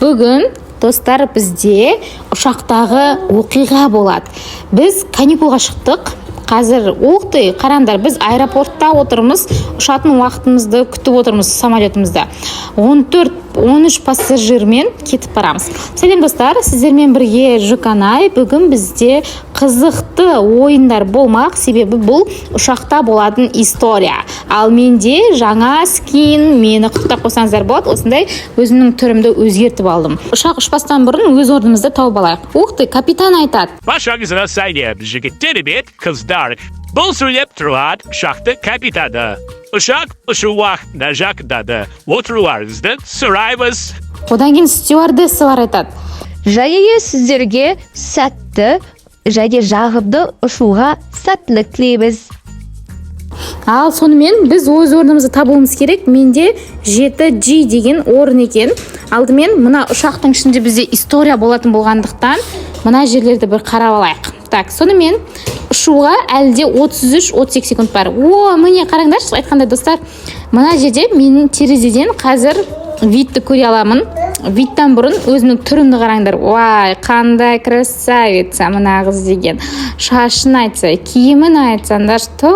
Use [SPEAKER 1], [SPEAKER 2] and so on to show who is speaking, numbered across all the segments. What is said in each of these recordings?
[SPEAKER 1] Бүгін, достар, бізде ұшақтағы оқиға болады. Біз каникулға шықтық қазір. Ух ты, қараңдар, біз аэропортта отырмыз, ұшатын уақытымызды күтіп отырмыз. Самолетімізді 14-13 пассажирмен кетіп барамыз. Сәлем, достар, сіздермен бірге Жүканай. Бүгін бізде қызықты ойындар болмақ, себебі бұл ұшақта болатын история. Ал менде жаңа скин, мені құттықтап қойсаңыздар болады. Осындай өзімнің түрімді өзгертіп алдым. Ұшақ ұшпастан бұрын өз орнымызды тауып алайық. Ух ты, капитан айтады.
[SPEAKER 2] Баршаңызға сәлем, жігіттер мен қыздар. Бұл сөйлеп тұрған ұшақты капитаны. Ұшақ ұшу уақытына жақындады. Отыруларыңызды сұраймыз.
[SPEAKER 1] Одан кейін стюардессалар айтады.
[SPEAKER 3] Және сіздерге сәтті және жағымды ұшуға сәттілік тілейміз.
[SPEAKER 1] Ал сонымен біз өз орнымызды табуымыз керек. Менде 7G деген орын екен. Алдымен мына ұшақтың ішінде бізде история болатын болғандықтан, мына жерлерді бір қарап алайық. Так, сонымен ұшуға әлі де 33-32 секунд бар. О, міне, қараңдаршы, айтқандай, достар, мына жерде менің терезеден қазір видті көре аламын. Видтан бұрын өзімнің түрімді қараңдар. Уай, қандай красавица мына қыз деген! Шашын айтса, киімін айтсаңдаршы, то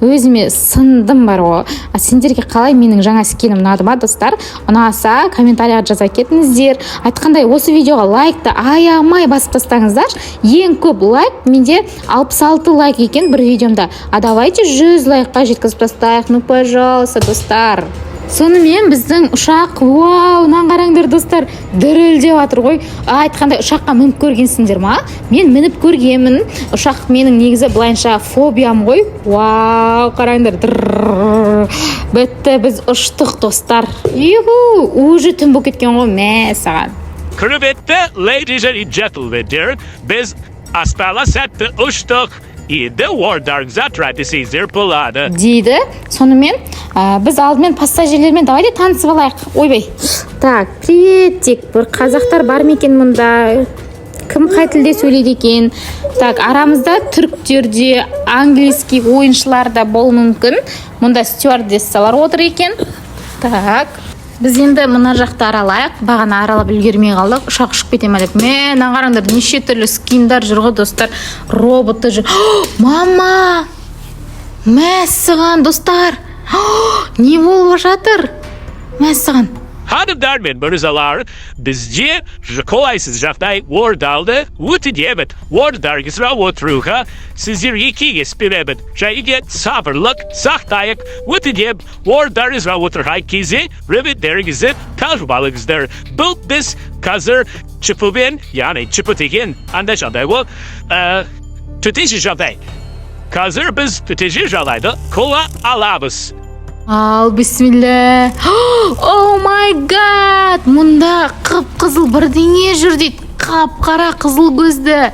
[SPEAKER 1] өзіме сындым бар ғой. А сендерге қалай, менің жаңа скинім ұнады ма, достар? Ұнаса, комментарийға жаза кетіңіздер. Айтқандай, осы видеоға лайкты аямай басып тастаңыздаршы. Ең көп лайк менде 66 лайк екен бір видеомда. А давайте 100 лайкқа жеткізіп тастайық, ну пожалуйста, достар. Сонымен біздің ұшақ, вау, мынаны қараңдар, достар, дірілдеп жатыр ғой. Айтқандай, ұшаққа мініп көргенсіңдер ма? Мен мініп көргенмін. Ұшақ менің негізі былайынша фобиям ғой. Вау, қараңдар. Дырррр. Бітті, біз ұштық, достар. Юху, уже түн болып кеткен ғой, мә саған.
[SPEAKER 2] Құрметті ladies and gentlemen, біз аспанға сәтті ұштық. Енді орындарыңызға отыра десеңіздер болады.
[SPEAKER 1] Дейді. Сонымен біз алдымен пассажирлермен давайте танысып алайық. Ойбай, так, привет дейік. Бір қазақтар бар ма екен мұнда? Кім қай тілде сөйлейді екен? Так, арамызда түріктер де, английский ойыншылар да болуы мүмкін. Мұнда стюардессалар отыр екен. Так, біз енді мына жақты аралайық. Бағана аралап үлгермей қалдық, ұшақ ұшып кете ма деп. Мә, мына қараңдар, неше түрлі скиндар жүр ғой, достар, роботы жүр. Мама, мәссаған, достар, не болып жатыр? Мәссаған!
[SPEAKER 2] Ханымдар мен мырзалар, бізде қолайсыз жағдай орын алды. Өтінемін, орындарыңызға отыруға сіздерге кеңес беремін. Және де сабырлық сақтайық. Өтінемін, орындарыңызға отырған кезде ремендеріңізді тағып алыңыздар. Бұл біз қазір ЧП-мен, яғни ЧП деген андай жағдай ғой, төтенше жағдай. Қазір біз төтенше жағдайды қолға аламыз.
[SPEAKER 1] Ал бисмилля! Oh my God, мұнда қып қызыл бірдеңе жүр дейді, қап қара қызыл көзді.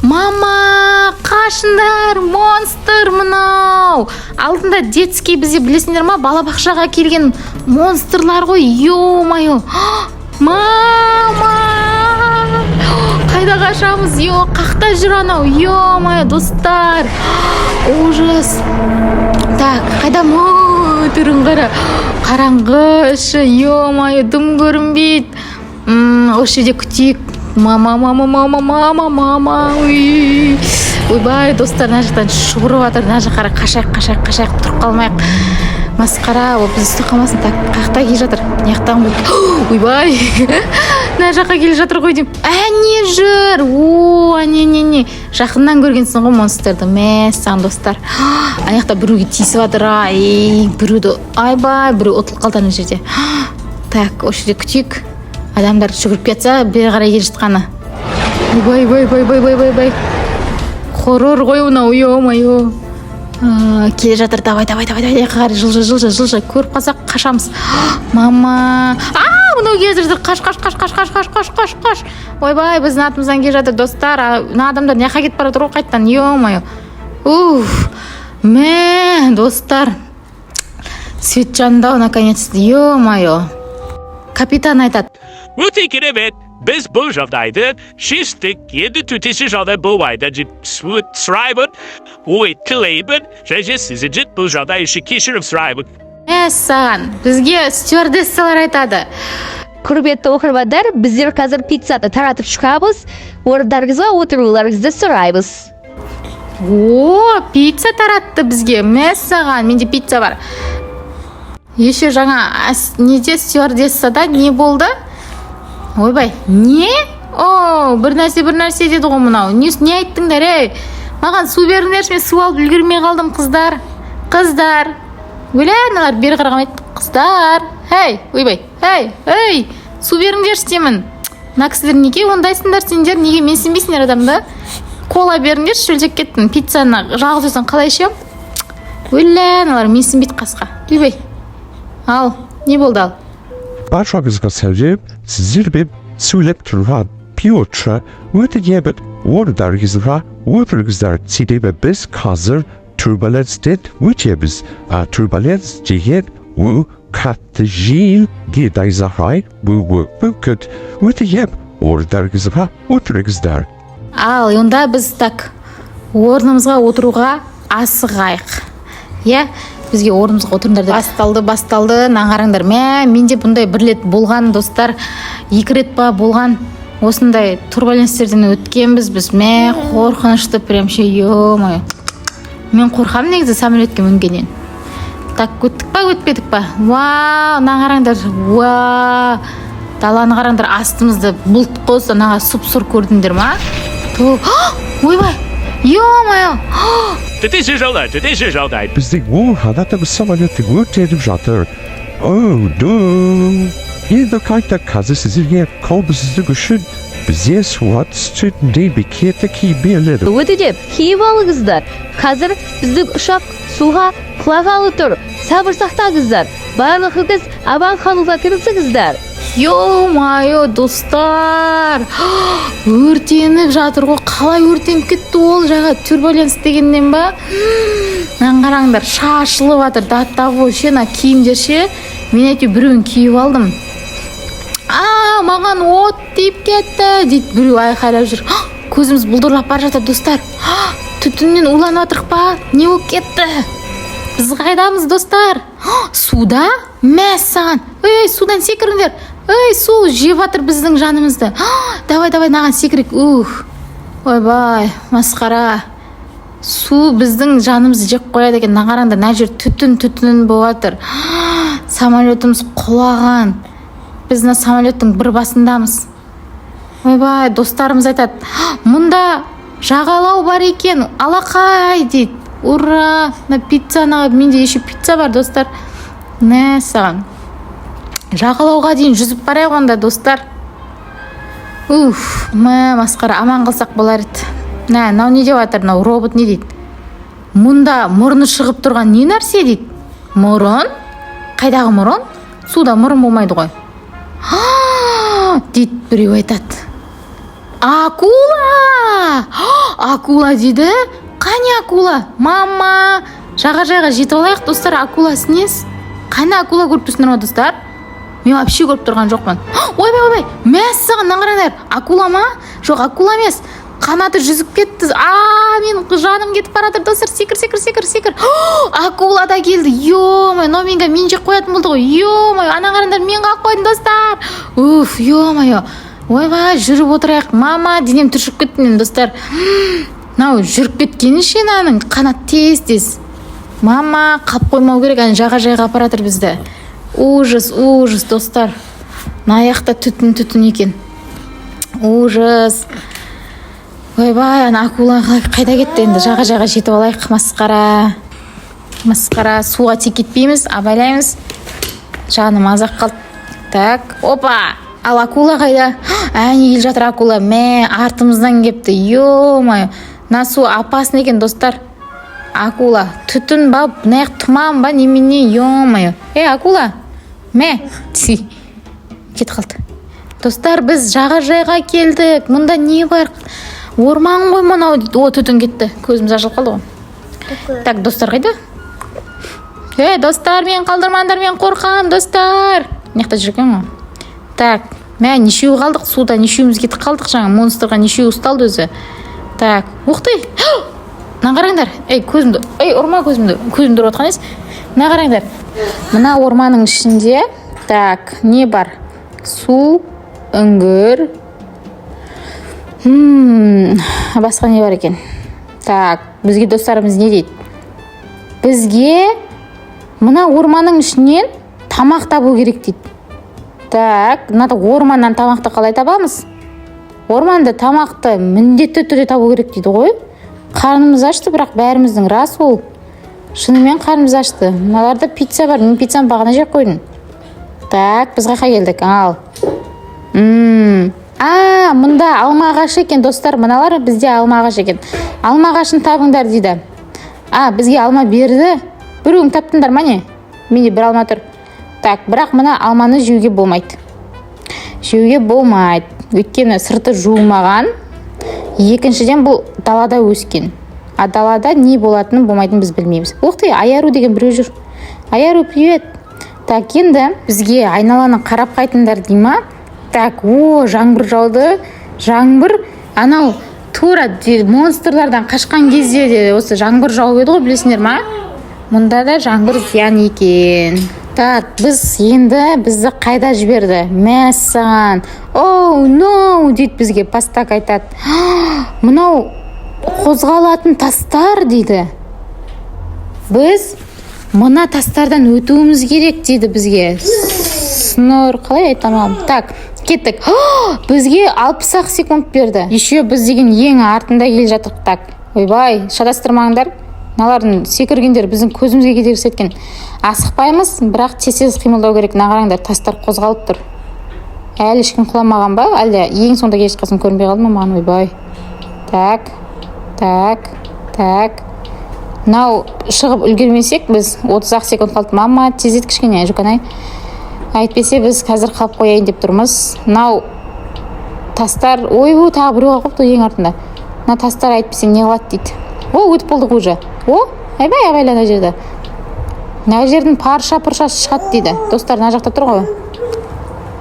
[SPEAKER 1] Мама, қашыңдар, монстр мынау! Алдында детский бізде, білесіңдер ма, балабақшаға келген монстрлар ғой. Ё-моё, мама, қайда қашамыз? Е, қақта жүр анау? Ё-моё, достар, ужас! Так, қайда? Мо, түрін қара, қараңғы іші, ё-моё, дым көрінбейді. Осы жерде күтейік. Мама, мама, мама, мама, мама, ой, ойбай, достар, мына жақтан шұбырып жатыр. Мына жаққа қарай қашайық, қашайық, қашайық, тұрып қалмайық, масқара ол бізді ұстап қалмасын. Так, қай жақта келе жатыр? Мына жақтан. Ойбай, мына жаққа келе жатыр ғой деймін. Әне жүр! О, әне, не, не, жақыннан көргенсің ғой монстрді. Мәссаған, достар, ана жақта біреуге тиісіп жатыр. Ай, біреуді, айбай, біреу ұтылып қалды ана жерде. Так, осы жерде күтейік, адамдар жүгіріп келатса, бері қарай келе жатқаны. Ойбай, ой, ой, ой, ой, ой, ой, хоррор ғой мынау, ё-моё. Келе жатыр. Давай, давай, давай, давай, қарай жылжы, жылжы, жылжы. Көріп қалсақ, қашамыз. Мама, а мынау келе жатыр! Қаш, қаш, қаш, қаш, қаш, қаш, қаш, қаш, қаш! Ойбай, біздің артымыздан келе жатыр, достар. А, мына адамдар мына жаққа кетіп бара жатыр ғой қайтадан. Ё-моё, уф, мә, достар, свет жанды ау наконец-то. Ё-моё, капитан айтады.
[SPEAKER 2] Өте керемет. Біз бұл жағдайды шештік. Енді төтенше жағдай болмайды деп сұраймын. Ой, тілеймін. Және сізден бұл жағдай үшін кешірім сұраймын.
[SPEAKER 1] Мәссаған, бізге стюардессалар айтады.
[SPEAKER 3] Құрметті оқырмандар, біздер қазір пиццаны таратып шығамыз. Орындарыңызға отыруларыңызды сұраймыз.
[SPEAKER 1] О, пицца таратты бізге. Мәссаған, менде пицца бар. Еще жаңа неде, стюардессада не болды? Ойбай, не? О, бір нәрсе, бір нәрсе деді ғой мынау. Не айттыңдар, ей? Маған су беріңдерші, мен су алып үлгермей қалдым, қыздар. Қыздар. Өлә, аналар бері қарамайды. Қыздар. Ей, ойбай, ей, ей, су беріңдерші деймін. Мына кісілер неге ондайсыңдар сендер? Неге менсінбейсіңдер адамды? Кола беріңдерші, шөлдеп кеттім. Пиццаны жалғыз өзің қалай ішемін? Өлә, аналар менсінбейді қасқа. Ойбай. Ал, не болды, ал?
[SPEAKER 4] Баршаңызға сәлем, сіздермен сөйлеп тұрған пилотшы. Өтінемін, орындарыңызға отырыңыздар, себебі біз қазір турбуленстен өтеміз. А турбуленс деген ол қатты жел де найзағай болуы мүмкін. Өтінемін, орындарыңызға отырыңыздар.
[SPEAKER 1] Ал, онда біз, так, орнымызға отыруға асығайық. Иә, бізге орнымызға отырыңдар деп. Басталды, басталды. Мына қараңдар. Мә, менде бұндай бір рет болған, достар. Екі рет па болған. Осындай турбуленстерден өткенбіз біз. Мә, қорқынышты прям ше, ё-моё. Мен қорқамын негізі самолетке мінгеннен. Так, өттік па, өтпедік па? Вау, мына қараңдар. Уау. Даланы қараңдар, астымызды бұлт қой, анаға сұп сұр, көрдіңдер ма? Ту, ойбай, ё-моё.
[SPEAKER 2] Төтенше жағдай, төтенше жағдай.
[SPEAKER 4] Біздің оң қанатымыз самолеттің өртеніп жатыр. Oh no! Енді қайта қазір сіздерге қауіпсіздік үшін бізде суға түсетіндей бекетті киім беріледі.
[SPEAKER 3] Өтінем, киіп алыңыздар. Қазір біздің ұшақ суға құлағалы тұр. Сабыр сақтаңыздар. Барлығыңыз аман қалуға тырысыңыздар.
[SPEAKER 1] Ё-моё, достар, өртеніп жатыр ғой. Қалай өртеніп кетті ол? Жаңа турбуленс дегеннен ба? Мынаны қараңдар, шашылып жатыр до того ше. Мына киімдер ше, мен әйтеуір біреуін киіп алдым. А, маған от тиіп кетті дейді біреу, айқайлап жүр. Көзіміз бұлдырлап бара жатыр, достар. Түтіннен уланып жатырық па? Не болып кетті? Біз қайдамыз, достар? Суда? Мәссаған! Ей, судан секіріңдер! Ей, су жеп жатыр біздің жанымызды. Давай, давай, мынаған секірейік. Ух, ойбай, масқара! Су біздің жанымызды жеп қояды екен. Мына қараңдар, мына жер түтін түтін болып жатыр. Самолетіміз құлаған. Біз мына самолеттің бір басындамыз. Ойбай, достарымыз айтады: «Мұнда жағалау бар екен, алақай», — дейді. Ура! Мына пиццаны, менде еще пицца бар, достар. Мәссаған, жағалауға дейін жүзіп барайық онда, достар. Уф, мә, масқара! Аман қалсақ болар еді. Мә, мынау не деп жатыр? Мынау робот не дейді? «Мұнда мұрны шығып тұрған не нәрсе?» — дейді. Мұрын? Қайдағы мұрын? Суда мұрын болмайды ғой дейді біреу, айтады. Акула, акула дейді. Қане акула? Мама, жағажайға жетіп алайық, достар. Акуласы несі? Қане акула? Көріп тұрсыңдар ма, достар? Мен вообще көріп тұрған жоқпын. Ойбай, ойбай, мәссаған, мына қараңдар! Акула ма? Жоқ, акула емес, қанаты жүзіп кетті. А, менің жаным кетіп бара жатыр, достар. Секір, секір, секір, секір! Акула да келді. Ё-моё, мынау мен жеп қоятын болды ғой. Ё-моё, ана қараңдар, мен қалып қойдым, достар. Уф, ё-моё, ойбай, жүріп отырайық. Мама, денем түршігіп кетті менің, достар. Мынау жүріп кеткені ше, мынаның қанат тез тез. Мама, қалып қоймау керек. Әне, жағажайға апара жатыр бізді. Ужас, ужас, достар! Мына жақта түтін түтін екен. Ужас! Ойбай, ана акула қайда кетті енді? Жағажайға жетіп алайық. Масқара, масқара! Суға тиіп кетпейміз, абайлаймыз. Жаным аз ақ қалды. Так, опа! Ал акула қайда? Әне, келе жатыр акула. Мә, артымыздан кепті. Ё-моё, мына су опасный екен, достар. Акула түтін ба, мына жақ тұман ба, немене? Ё-моё! Ей, акула, мә! Тси, кетіп қалды. Достар, біз жағажайға келдік. Мұнда не бар? Орман ғой мынау дейді. О, түтін кетті, көзіміз ашылып қалды ғой. Так, достар қайда? Ей, достар, мен қалдырмаңдар, мен қорқамын, достар. Мына жақта жүр екен ғой. Так, мә, нешеу қалдық суда? Нешеуіміз кетіп қалдық жаңа монстрға? Нешеу ұсталды өзі? Так, ух ты, мына қараңдар! Ей, көзімді, ей, ұрма көзімді, көзімді ұрып жатқан емес. Мына қараңдар, мына орманның ішінде, так, не бар? Су, үңгір. Басқа не бар екен? Так, бізге достарымыз не дейді? Бізге мына орманның ішінен тамақ табу керек дейді. Так, мына орманнан тамақты қалай табамыз? Орманда тамақты міндетті түрде табу керек дейді ғой. Қарнымыз ашты бірақ бәріміздің, рас ол. Шынымен қарнымыз ашты. Мыналарда пицца бар. Мен пиццаны бағана жеп қойдым. Так, біз қаяққа келдік? Ал. А, мында алма ағашы екен, достар. Мыналар бізде алма ағашы екен. Алма ағашын табыңдар дейді. А, бізге алма берді. Біреуің таптыңдар ма, не? Менде бір алма тұр. Так, бірақ мына алманы жеуге болмайды. Жеуге болмайды. Өйткені сырты жуылмаған. Екіншіден, бұл далада өскен. А далада не болатынын, болмайтынын біз білмейміз. Ух ты, Аяру деген біреу жүр. Аяру, привет. Так, енді бізге айналаны қарап қайтыңдар дей ма? Так, о, жаңбыр жауды. Жаңбыр анау тура монстрлардан қашқан кезде де осы жаңбыр жауып еді ғой, білесіңдер ма? Мұнда да жаңбыр зиян екен. Так, біз енді, бізді қайда жіберді? Мәссаған. Oh, no, дейді бізге, пастак айтады. Мынау қозғалатын тастар дейді. Біз мына тастардан өтуіміз керек дейді бізге. Снор қалай айтамын? Так, кеттік. Бізге 60 ақ секунд берді. Еще біз деген ең артында келе жатырмық. Так, ойбай, шатастырмаңдар. Мыналардың секіргендері біздің көзімізге кедергісі еткен. Асықпаймыз, бірақ тез тез қимылдау керек. Мына қараңдар, тастар қозғалып тұр. Әлі ешкім құламаған ба? Әлде ең соңында келе жатқан көрінбей қалды ма маған? Ойбай. Так, так, так. Мынау шығып үлгермесек, біз 30 ақ секунд қалды. Мама, тездет кішкене, Жүканай. Әйтпесе біз қазір қалып қояйын деп тұрмыз. Мынау тастар, ойбу, тағы біреу қалып қойыпты ең артында. Мына тастар әйтпесе не қылады дейді. О, өтіп болдық уже. О, айбай, абайла ана жерді. Мына жердің парша пұршасы шығады дейді. Достар, мына жақта тұр ғой.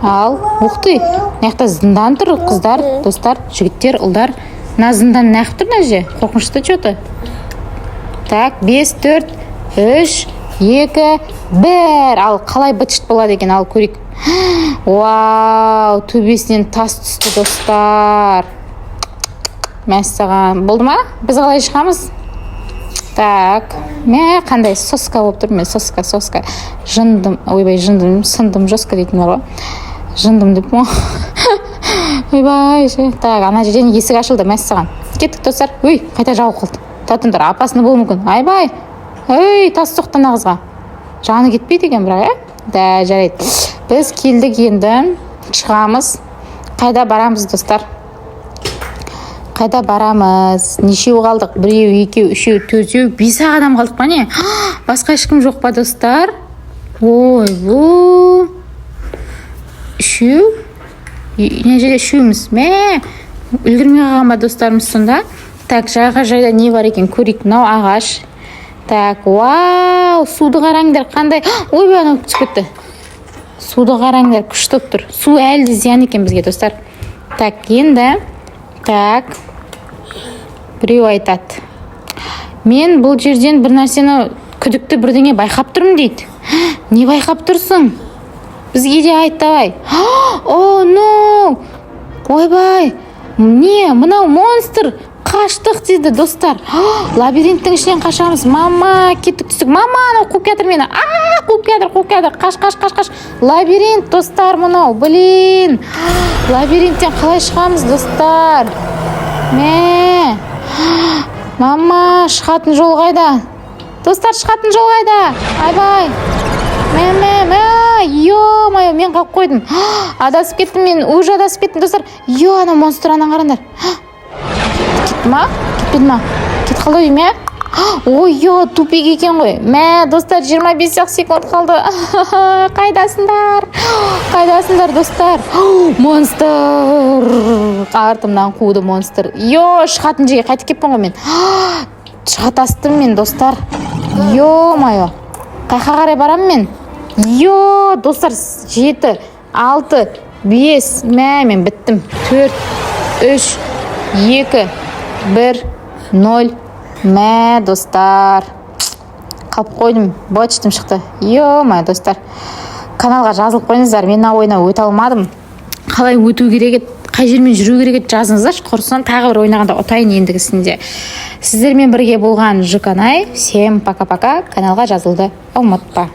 [SPEAKER 1] Ал, ух ты, мына жақта зындан тұр, қыздар, достар, жігіттер, ұлдар. Мына зындан неғып тұр мына жерде? Қорқынышты че-то. Так, бес, төрт, үш, екі, бір. Ал, қалай быт болады екен, ал көрейік. Вау, төбесінен тас түсті, достар. Мәссаған. Болды ма? Біз қалай шығамыз? Так, мә, қандай соска болып тұр мен, соска, соска. Жындым, ойбай, жындым, сындым, жестко дейтін бар ғой. Жындым деп. Ойбай, ше. Так, ана жерден есік ашылды, мәссаған. Кеттік, достар. Ой, қайта жауып қалды. Татыңдар, опасно болуы мүмкін. Айбай. Ей, тас соқты ана қызға. Жаны кетпейді екен бірақ, иә? Да, жарайды. Біз келдік енді. Шығамыз. Қайда барамыз, достар? Қайда барамыз? Нешеу қалдық? Біреу, екеу, үшеу, төртеу, бес ақ адам қалдық па, не? Басқа ешкім жоқ па, достар? Ойбу. Үшеу? Мына жерде үшеуміз. Мә, үлгермей қалған ба достарымыз сонда? Так, жағажайда не бар екен, көрейік. Мынау ағаш. Так, вау, суды қараңдар, қандай. Ойбай, анау түсіп кетті. Суды қараңдар, күшті болып тұр. Су әлі де зиян екен бізге, достар. Так, енді, так, біреу айтады. Мен бұл жерден бір нәрсені, күдікті бірдеңе байқап тұрмын дейді. Не байқап тұрсың? Бізге де айт, давай. Oh, no! Ойбай! Не, мынау монстр! Қаштық дейді, достар. Лабиринттің ішінен қашамыз. Мама, кеттік, түстік. Мама, анау қуып келатыр мені. А, қуып келатыр, қуып келатыр. Қаш, қаш, қаш, қаш. Лабиринт, достар, мынау. Блин. Лабиринттен қалай шығамыз, достар? Мә. Мама, шығатын жол қайда? Достар, шығатын жол қайда? Айбай. Мә, мә, мә. Ё-моё, мен қалып қойдым. Адасып кеттім мен, уже адасып кеттім, достар. Ё, ана монстр, анан қараңдар. Кетті ма? Кетпеді ма? Кетіп қалды деймін, иә? Ой, ё, тупик екен ғой. Мә, достар, 25 ақ секунд қалды. Қайдасыңдар? Қайдасыңдар, достар? Монстр! Артымнан қуды монстр. Ё, шығатын жерге қайтып кетіппін ғой мен. Шатастым мен, достар. Ё-моё. Қайқа қарай барамын мен? Ё, достар, жеті, алты, бес, мә, мен біттім. Төрт, үш, екі, бір, ноль. Мә, достар. Қалып қойдым. Бочтым шықты. Ё-моё, достар. Каналға жазылып қойыңыздар. Мен мына ойыннан өте алмадым. Қалай өту керек еді, қай жермен жүру керек еді, жазыңыздаршы. Құрысын, тағы бір ойнағанда ұтайын ендігісінде. Сіздермен бірге болған Жүканай. Всем пока пока. Каналға жазылуды ұмытпа.